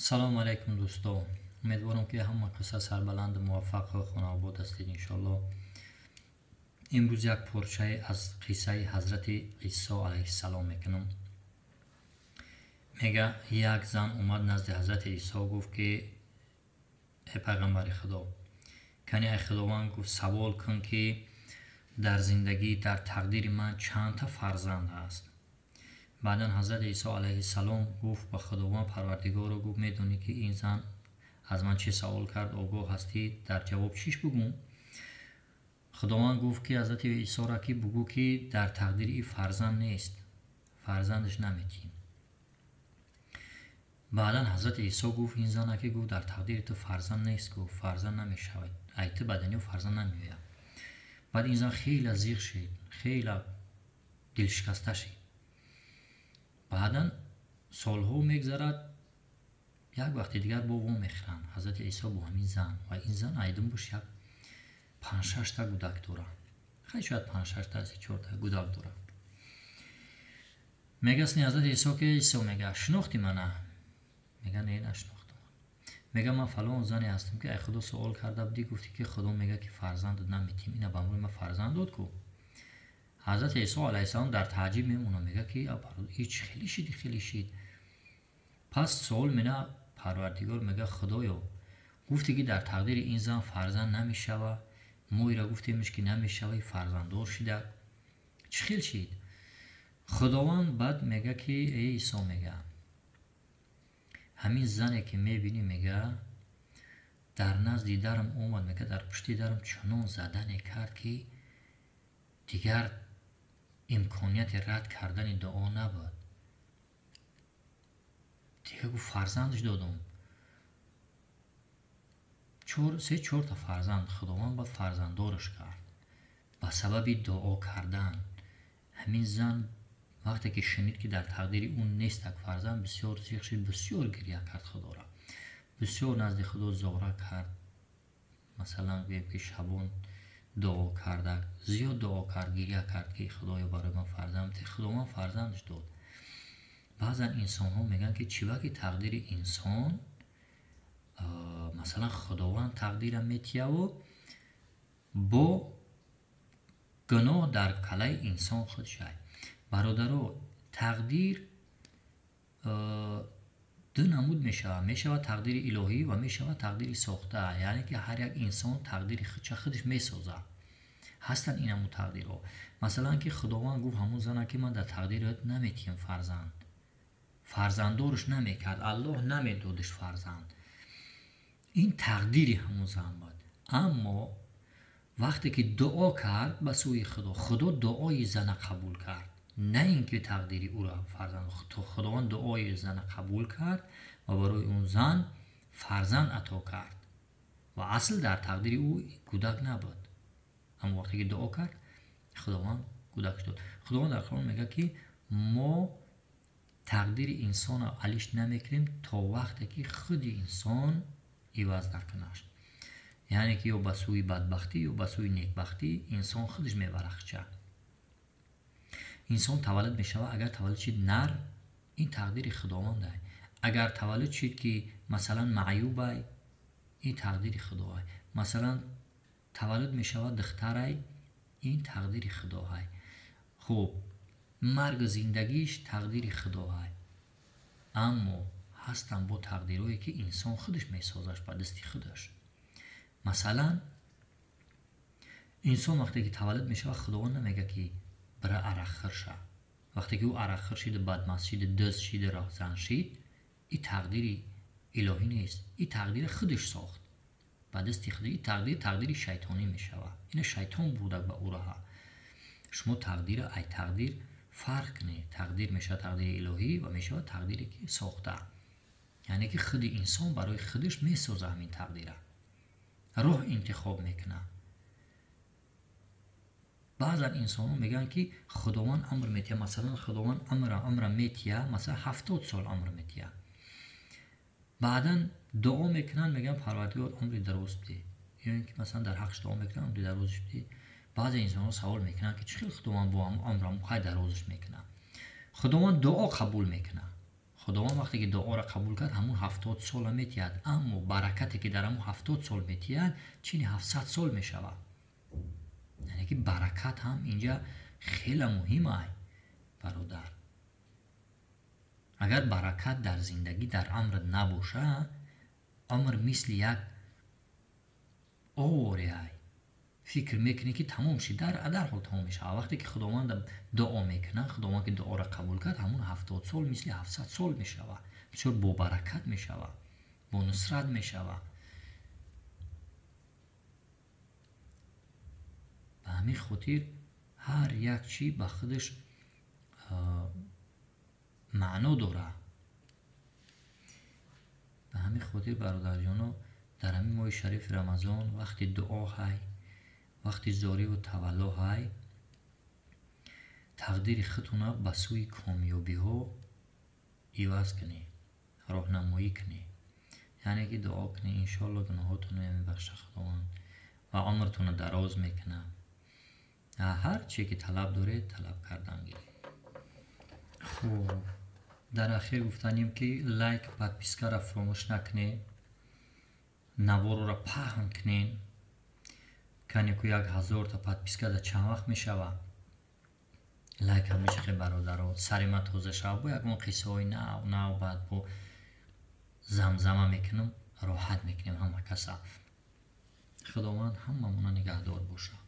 Салому алайкум, дӯсто. Умедворам, ки ҳама каса сарбаланду муваффақу хонаобод ҳастед, иншоалло. Имрӯз як порчае аз қиссаи ҳазрати Исо алайҳиссалом мекунам. Мега, як зан омад назди ҳазрати Исо, гуфт, ки э пайғамбари Худо, кани ай Худованд, гуфт, савол кун, ки дар зиндагӣ, дар тақдири ман чандта фарзанд ҳаст. Баъдан ҳазрати Исо алайҳиссалом гуфт ба Худованд: «Парвардигоро, — гуфт, — медонӣ, ки ин зан аз ман чӣ савол кард, огоҳ ҳастӣ, дар ҷавоб чиш бугӯм?» Худованд гуфт, ки ҳазрати Исоро, ки бугӯ, ки дар тақдири ин фарзанд нест, фарзандаш наметиҳем. Баъдан ҳазрати Исо гуфт ин зана, ки гуфт, дар тақдири ту фарзанд нест, гуфт, фарзанд намешавад, ай ту ба дунё фарзанд намеояд. Баъд ин зан хеле зиқ шид, хеле дилшикаста шид. Баъдан солҳо мегзарад, як вақти дигар бо вомехӯранд ҳазрати Исо бо ҳамин зан, ва ин зан айдумбуш як панҷшашта гудак дорад, хай, шояд панҷшашта, се чорта гудак дорад. Мегасни ҳазрати Исо, ки Исо мега: «Шинохти мана?» Мега: «Не, нашинохтам». Мега: «Ман фалон зане ҳастам, ки ай Худо суол карда будӣ, гуфтӣ, ки Худо мега, ки фарзанд наметиҳем. Ина ба ман фарзанд дод ку». Ҳазрати Исо алайҳиссалом дар тааҷҷуб мемонад, мега, ки и чӣ хеле шиди, хеле шид. Пас суол мена Парвардигор, мега: «Худоё, гуфтӣ, ки дар тақдири ин зан фарзанд намешава, мо ира гуфтемш, ки намешава, фарзанддор шида, чӣ хел шид?» Худованд баъд мега, ки эй Исо, мега, ҳамин зане, ки мебинӣ, мега, дар назди дарам омад, мега, дар пушти дарам чунон задане кард, ки дигар имконияти рад кардани дуо набуд. Дигар, гуфт, фарзандаш додум, се чорта фарзанд Худованд баъд фарзанддораш кард ба сабаби дуо кардан. Ҳамин зан вақте ки шунид, ки дар тақдири ӯ нестак фарзанд, бисёр зиқ шуд, бисёр гиря кард, Худора бисёр назди Худо зора кард. Масалан, гӯем, ки шабон дуо карда, зиёд дуо кард, гиря кард, ки Худоё, барои ман фарзанд. Худованд фарзандаш дод. Баъзан инсонҳо мегӯянд, ки чӣ ки тақдири инсон, масалан, Худованд тақдира метияву бо гуноҳ дар калаи инсон худ шай. Бародаро, тақдир ду намуд мешавад: мешавад тақдири илоҳӣ ва мешавад тақдири сохта, яъне ки ҳар як инсон тақдири худша худаш месозад. Ҳастанд ин ҳамун тақдирҳо, масалан, ки Худованд гуфт ҳамун зана, ки ман дар тақдират наметиҳам фарзанд, фарзанддорш намекард, Аллоҳ намедодаш фарзанд. Ин тақдири ҳамун зан буд. Аммо вақте ки дуо кард ба сӯи Худо, Худо дуои зана қабул кард, на ин ки тақдири ӯро фарзанд. Худованд дуои зана қабул кард ва барои он зан фарзанд ато кард. Ва асл дар тақдири ӯ кӯдак набуд, аммо вақте ки дуо кард, Худованд кӯдакш дод. Худованд дар Қуръон мегӯяд, ки мо тақдири инсонро алиш намекунем, то вақте ки худи инсон иваз накунаш, яъне ки ё ба сӯи бадбахтӣ, ё ба сӯи некбахтӣ инсон худаш мебарахча. Инсон таваллуд мешавад, агар таваллуд шид нар, ин тақдири Худовандай. Агар таваллуд шид, ки масалан маъюбай, ин тақдири Худоай. Масалан, таваллуд мешавад духтарай, ин тақдири Худоай. Хуб, маргу зиндагиш тақдири Худоай. Аммо ҳастанд бо тақдирҳое, ки инсон худаш месозаш ба дасти худаш. Масалан, инсон вақте ки таваллуд мешавад, Худованд намегӯяд, ки бира арақхӯр ша. Вақте ки ӯ арақхӯр шиду бадмаст шиду дузд шиду роҳзан шид, ин тақдири илоҳӣ нест, ин тақдири худаш сохт ба дасти худ. Ин тақдир тақдири шайтонӣ мешавад, ина шайтон бурдак ба ӯ раҳа. Шумо тақдира ай тақдир фарқ кунед. Тақдир мешавад тақдири илоҳӣ ва мешавад тақдире, ки сохта, яъне ки худи инсон барои худаш месоза ҳамин тақдира, роҳ интихоб мекунад. Баъзан инсонҳо мегӯянд, ки Худованд амр метиҳад, масалан, Худованд амра метиҳад, масалан, 70 сол амр метиҳад. Баъдан дуо мекунанд, мегӯянд: «Парвардигор, умри дароз бидеҳ», ё ин ки масалан дар ҳаққаш дуо мекунанд: «Умри дарозаш бидеҳ». Баъзе инсонҳо савол мекунанд, ки чӣ хел Худованд бо ҳамун амрам хай дарозаш мекунад? Худованд дуо қабул мекунад. Худованд вақте ки дуоро қабул кард, ҳамун 70 сола метиҳад, аммо баракате ки дар ҳамун 70 сол метиҳад, чини 700 сол мешавад. Яъне ки баракат ҳам инҷа хеле муҳим ай, бародар. Агар баракат дар зиндагӣ, дар амр набоша, амр мисли як овори ай. Фикр мекунӣ ки тамом шид, дарҳол тамом мешавад. Вақте ки Худованд дуо мекунад, Худованд ки дуоро қабул кард, ҳамун 70 сол мисли 700 сол мешавад. Бисёр бобаракат мешавад, бо нусрат мешавад. Ба ҳамин хотир ҳар як чӣ ба худаш маъно дорад. Ба ҳамин хотир, бародарҷоно, дар ҳамин моҳи шарифи Рамазон вақти дуо ҳай, вақти зориву тавалло ҳай, тақдири худтона ба сӯи комёбиҳо иваз кунед, роҳнамоӣ кунед. Яъне ки дуо кунед, иншоалло гуноҳотонро мебахшад Худованд ва умртонро дароз мекунад. Ҳар чизе ки талаб доред, талаб кардан гиред. Хуб, дар ахир гуфтанем ки лайк, подпискаро фаромӯш накунед, наворро паҳн кунед. Канеку 1000 та подписка дар чанд вақт мешавад? Лайк ҳам мешахе, бародаро, сари ман тоза шава, бо ягон қиссаҳои нав нав баъд бо замзама мекунам, роҳат мекунем ҳама каса. Худованд ҳамамона нигаҳдор бошад.